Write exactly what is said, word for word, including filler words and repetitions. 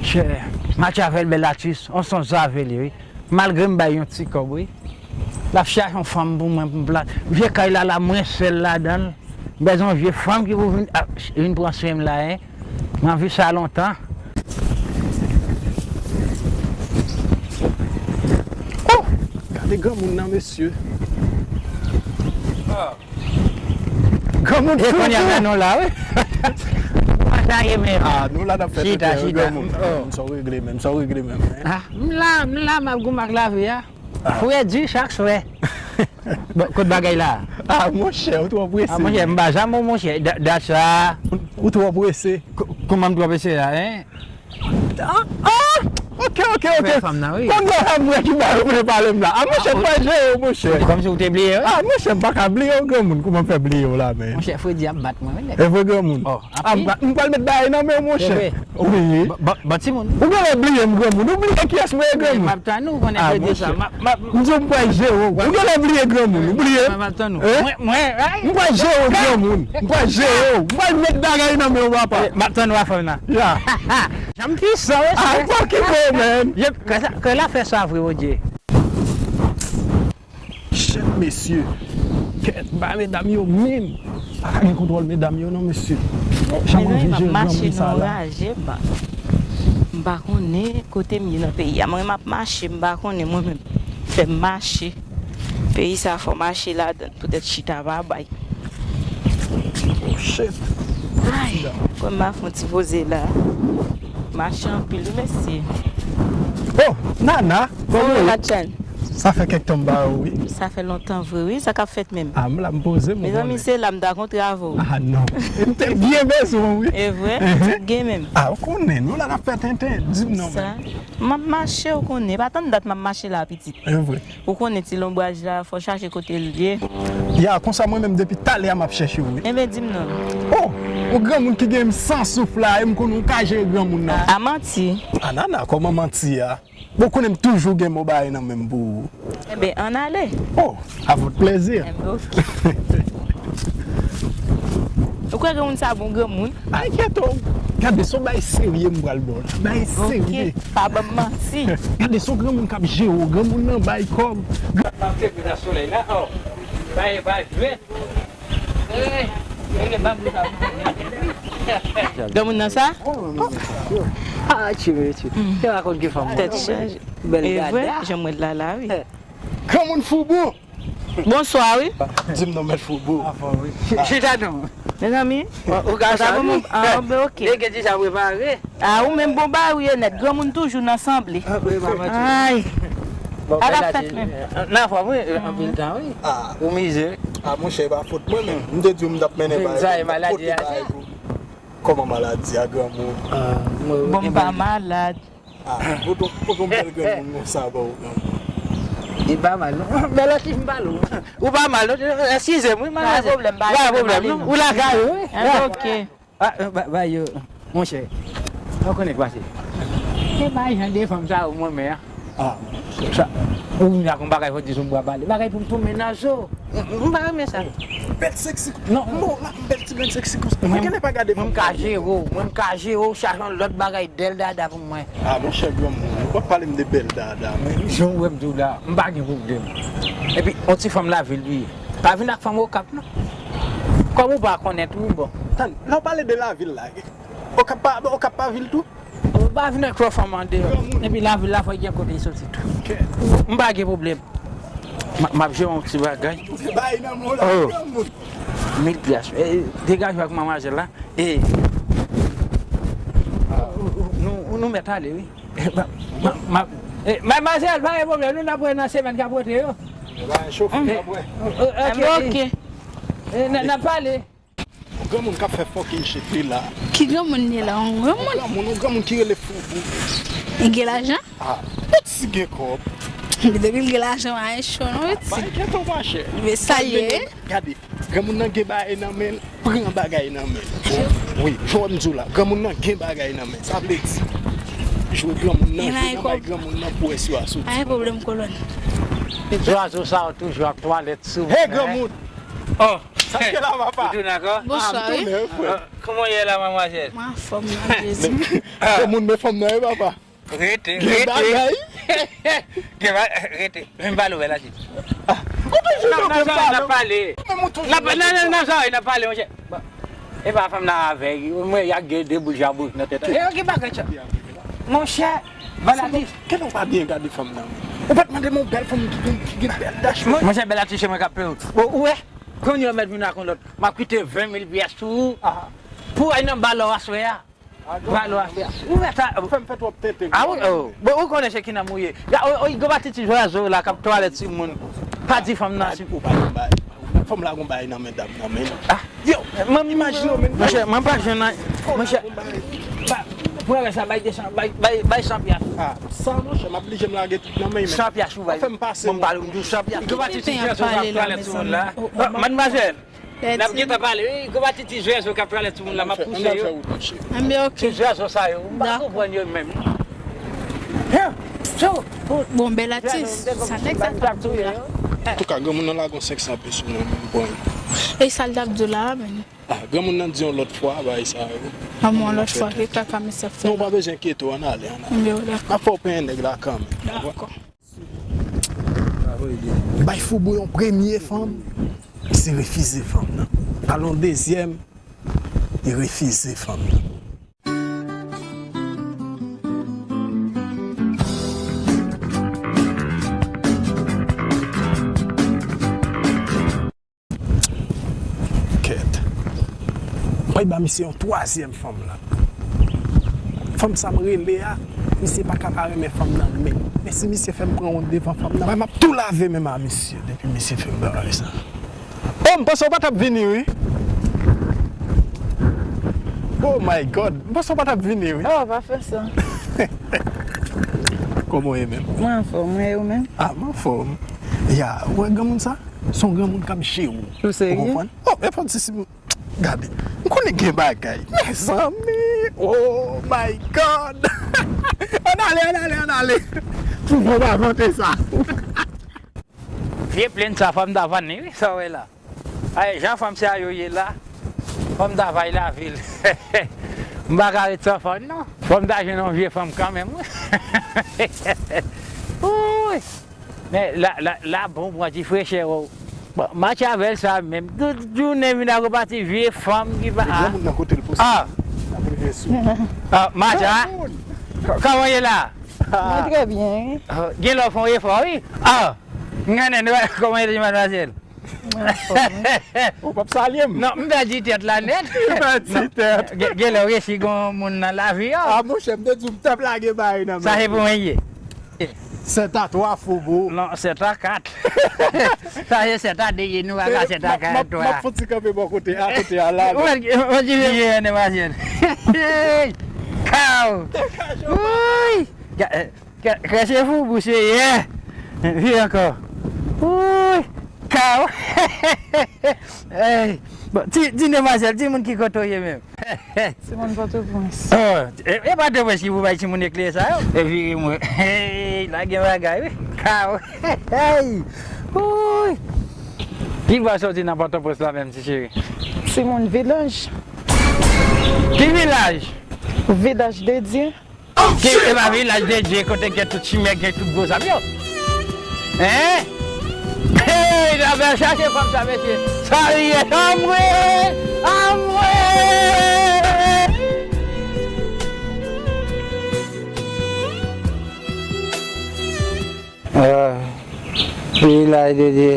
Chè, Matyavel bèl atis, on son zave li, wi. Malgre m bay yon ti kòb, wi. L ap chache yon fanm pou mwen, pou m plas. Vye kay la, la, mwen sèl ladan l. M bezwen yon vye fanm ki pou vin, ap, vin pran swen m la, en. M anvi sa lontan. Oh! Gade granmoun nan, mesye. Granmoun fou. E kounye a, men nou la, wi. Kòman sa ye menm? Ah, nou la n ap fè tenten, wi, granmoun. Oh. Sa w regle menm, sa w regle menm, en? Ah, m la, m la, m ap goumen ak lavi a. Ah. Fredi chak swè. Bon, kot bagay la? Ah, monchè, ou twò prese. Ah, monchè, m pa janm, monchè, da-, dat sa. Ou twò prese. Ko-, kòman m twò prese la, en? Ah, ah! Ok, ok, ok. Frè fanm nan, wi. Kòm nan fanm mwen ki ba yo vle pale m la. Ah, monchè, m pral jere w, monchè. Kòmsi ou te bliye, wi. Ah, monchè, m pa ka bliye w, granmoun. Kòman m fè bliye w la, men? Monchè, Fredi ap bat mwen, wi, nèg. E vre, granmoun. Oh, ah, m pral, m pral met bagay nan men w, monchè. E vre. Wi. Ba, ba, ba timoun. Ou genlè bliye m, granmoun. Ou bliye kiyès mwen ye, granmoun? M ap tann ou, konnen Fredi sa. M ap, m ap, m di w m pral jere w. Ou genlè bliye, granmoun. Ou bliye? M ap tann ou. Hein? Mwen, mwen, ay. M pral jere w, granmoun. M pral jere w. M pral met bagay nan men w, papa. M ap tann ou a fanm nan. Ya. Janm pwisan, wi. Ah, fuck it, bro, man. Yep, kè sa, kè la fè sa vre, Odye. Shit, mesye. Kèt, ba medam yo menm. Pa ka gen kontwòl medam yo non, mesye. Chak mwen vin jere granmoun sa la. Mezanmi, m ap mache nan raje, m pa, m pa konnen kote m ye nan peyi a. Mwen, m ap mache, m pa konnen mwen menm. Fè m mache. Peyi sa, fò mache ladan l, poutèt chita pa bay. Oh, shit. Ay, kwè m ap fè yon ti poze la. Mache anpil, wi, mesye. Oh, Nana, kòman w ye? Sa fè kèk tan m pa wè w, wi. Sa fè lontan vre, wi. Sa k ap fèt menm? Ah, m la, m poze m, ou konnen. Mezanmi, se la m ta kontre avè w. Ah, non. M te byen bezwen w, wi. E vre? Ou gen menm? Ah, ou konnen, nou la n ap fè tenten. Di m non, menm. M ap mache, ou konnen. Pa tann dat m ap mache la, pitit. E vre. Ou konnen ti lonbraj la, fò chache kote l ye. Ya, konsa mwen menm depi talè a m ap chèche w, wi. Enben, di m non. Oh, yon granmoun ki gen m san souf la, e m konnen w ka jere granmoun nan. A, a manti. Ah, Nana, kòman manti a? Bon, konnen m toujou gen mo bagay nan men m pou ou. Enben, ann ale. Oh, à votre plaisir. Enben, ok. Ou kwè granmoun sa bon granmoun? Ay, kèt ou. Gade, se yon bagay serye m pral ba w la. Bagay serye. Ok, pa ban m manti. Gade, se yon granmoun k ap jere w. Granmoun nan bay kòb. Granmoun nan te vin nan solèy la, oh. Bagay pa jwèt. Granmoun nan sa? Ah, tchè, tchè. Te rakonte ki fanm. Tèt chaje. Bèl dada. E vre, jan mwen la la, wi. Granmoun foubou. Bonswa, wi. Di m non, mèt foubou. Chita non. Mezanmi. Ou ka sa, wi. Ah, ben, ok. Nèg deja prepare. Ah, ou menm bon bagay ou ye nèt. Granmoun toujou nan sanble. Ay. Sa k ap fèt menm? Nan fòm, wi, anpil tan, wi. Ah. Ou mize. Ah, monchè, e pa fòt mwen menm. M te di w m t ap mennen bagay. Sa e maladi a, se? Kòman maladi a, granmoun? Bon, m pa malad. Ah, poto, poto m bèl granmoun konsa ba w, granmoun. Li pa mal, non. Bèl atis m pale w. Ou pa mal, non. Eskize m, wi, manmzèl. Pa gen pwoblèm, pa gen pwoblèm, non. Ou lakay ou, wi. Ah, ok. Ah, ba, ba yo, monchè. Ou konnen k pase. Se pa jan de fanm sa yo mwen men an. Ah, sa, ou vin ak yon bagay fò di sou m bwa pale. Bagay pou m tonbe nan zo. M, m pa renmen sa. Bèl seksi. Non. Non, la, bèl ti grenn seksi konsa. Mwen, mwen genlè pa gade fanm. Mwen m ka jere w, mwen m ka jere w, chache yon lòt bagay bèl dada pou mwen. Ah, monchè, granmoun, ou p ap pale m de bèl dada, men. Jan w wè m di w la, m pa gen pwoblèm. Epi, yon ti fanm lavil li ye. Pa vin ak fanm Okap, non. Kòm ou pa konnen tou, bon. Tann, lè w pale de lavil la, Okap pa, Okap pa vil tou? Ou pa vin ak twòp fanm andeyò. Epi lavil la fò gen kote l soti tou. M pa gen pwoblèm. M, m ap jere yon ti bagay. Bay nan men w la, granmoun. Mil pyas. Eh, degaje w ak manmazèl la. Eh, nou, nou mèt ale, wi. Eh, ma, ma, ma, eh, manmazèl, pa gen pwoblèm. Nou n ap wè nan semèn k ap rantre yo. Chofè, n ap wè. Ok. Eh, n, n ap pale. Yon granmoun k ap fè fucking shit li la. Ki granmoun li la? Yon granmoun? Yon granmoun, yon granmoun ki rele Foubou. Li gen lajan? Ah, pitit gen kòb. Depi l gen lajan, pa gen cho non, pitit. Pa enkyete w, machè. Men sa l ye. Gade, granmoun nan gen bagay nan men l, pran bagay nan men l. Wi, jan w wè m di w la, granmoun nan gen bagay nan men l. Sa vle di, jwe granmoun nan, jwe nan bay granmoun nan pou wè si w a soti. Pa gen pwoblèm, kolonn. Zwazo sa yo toujou ak twalèt sou. Hey, granmoun! Oh! Sa k la, papa? Ou tounen ankò? Bonswa, wi. Ah, m tounen, wi, frè. Ah, kòman w ye la, madmwazèl? Mwen anfòm, non, Jezi. Bon moun, men fanm nan, wi, papa. Rete, gen rete. Bagay. Gen ba-, rete. Men m pale w, Bèlatis. Ah, ou toujou nan, nan zòrèy n ap pale. Nan, nan, nan zòrèy n ap pale, monchè. Bon. E pa fanm nan avèg, mwen, y a gen de boul jabouk nan tèt. E, gen bagay sa. Monchè, Bèlatis. Kè w pa byen gade fanm nan. Ou pa t mande m yon bèl fanm ki gen, ki gen bèl dach, mwen. Monchè, Bèlatis, se mwen k ap peye w. Ou, ou wè? Kounye a w mèt vin ak yon lòt. M ap kite ven mil pyès sou ou. Pou w al nan bal aswè a. Bal aswè a. Ou wè sa? Fè m fè twòp tenten. Ah, wi, oh. Bon, ou konnen se ki nonm ou ye. Ya, oh, oh, gwo patiti zwazo la k ap twalèt timoun. Pa di fanm nan si. Ou pa yon bay. Fanm la gon bay nan men dam nan, men. Ah, yo, mwen imajine w, men. Monchè, mwen pa jwenn nan. Monchè, ba, premye sa, bay de san, bay, bay, bay san pyas. Ah, san, monchè, m ap oblije m lage tout nan men, men. San pyas ou bay. Fè m pase. Mwen pale w, san pyas. Gwo patiti zwazo k ap twalèt timoun la. Madmwazèl. N ap gentan pale, wi, gwo patiti zwazo k ap twalèt timoun la, m ap pouse yo. Ann fè wout, monchè. Ann, men, ok. Ti zwazo sa yo, m pa konprann yo menm. Bon, Bèlatis, sa nèg sa t ap di w la? Antouka, granmoun nan lage yon senk san peso nan men m pou mwen. E sa l t ap di w la, men? Ah, granmoun nan di yon lòt fwa, bagay sa yo. Ah, bon, yon lòt fwa, e kaka mesye ap fè la. Non, ou pa bezwen enkyete w, ann ale, ann ale. Ann, men, dakò. M ap fè w penyen nèg la kanmenm. Dakò. Bay Foubou yon premye fanm, misye refize fanm nan. Al yon dezyèm, li refize fanm nan. Kèt. Mwen ba misye yon twazyèm fanm la. Fanm sa m rele a, misye pa ka pa renmen fanm nan menm. Men si misye fè m pran wont devan fanm nan, mwen m ap tou lave menm a misye depi misye fè m bagay sa. Oh, m panse w pa t ap vini, wi. Oh my God, m panse w pa t ap vini, wi. Oh, pa fè sa. Kòman w ye menm? Mwen anfòm, mwen, e ou menm? Ah, m anfòm. Ya, ou wè granmoun sa? Se yon granmoun k ap jere w. Ou serye? Ou konprann? Oh, e pa di si m, gade. M konnen gen bagay. Mezanmi. Oh my God. Ann ale, ann ale, ann ale. Pou mwen pa vante sa. Vye plenn sa, fò m ta vann li, wi, sa w wè la. Ay, jan fanm sa yo ye la, fò m ta bay lavi l. M pa ka ret san fanm, non. Fò m ta jwenn yon vye fanm kanmenm, wi. Wouy! Men la, la, la bon, pran ti frechè, wè. Bon, match avè l sa menm. Tout jounen vin ak yon pati vye fanm ki pa. Granmoun nan kote l pouse. Ah! L ap rive sou. Ah, match, ah? Granmoun! K-, kòman ye la? Mwen trè byen, wi. Ah, gen lè w fè yon efò, wi. Ah! M konnen, nou, kòman ye, madmwazèl? Mwen anfòm, wi. Ou p ap salye m? Non, m pèdi tèt la nèt. Ou pèdi tèt. Gen, gen lè w resi gon moun nan lavi a. Ah, monchè, m te di w m t ap lage bagay nan men. Sa se pou mwen ye. Sèt a twa, Fobo. Non, sèt a kat. Sa se sèt a de ye, nou pa ka sèt a kat. M ap, m ap fouti kanpe bò kote a, kote a la. Ou wè, ou wè ki vye demwazèl. Kaw! Wouy! Kè, kè se Fobo se yè. Vye ankò. Wouy! Kaw! Ey! Bon, ti, ti demwazèl, di moun ki kote w ye menm. Timoun Pòtoprens. Oh, e, e Pòtoprens ki pou bay timoun eklè sa yo? E vire mwen. Hey, la gen bagay, wi. Kaw. Hey. Wouy. Ki bò w soti nan Pòtoprens la menm, ti cheri? Timoun vilaj. Ki vilaj? Vilaj de Dye. Ki, e pa vilaj de Dye kote gen tout chimè, gen tout gwo zam yo? Hein? Hey, la bèl chache fanm sa, mesye. Sa li ye, anmwe, anmwe. Ah, vilaj de Dye.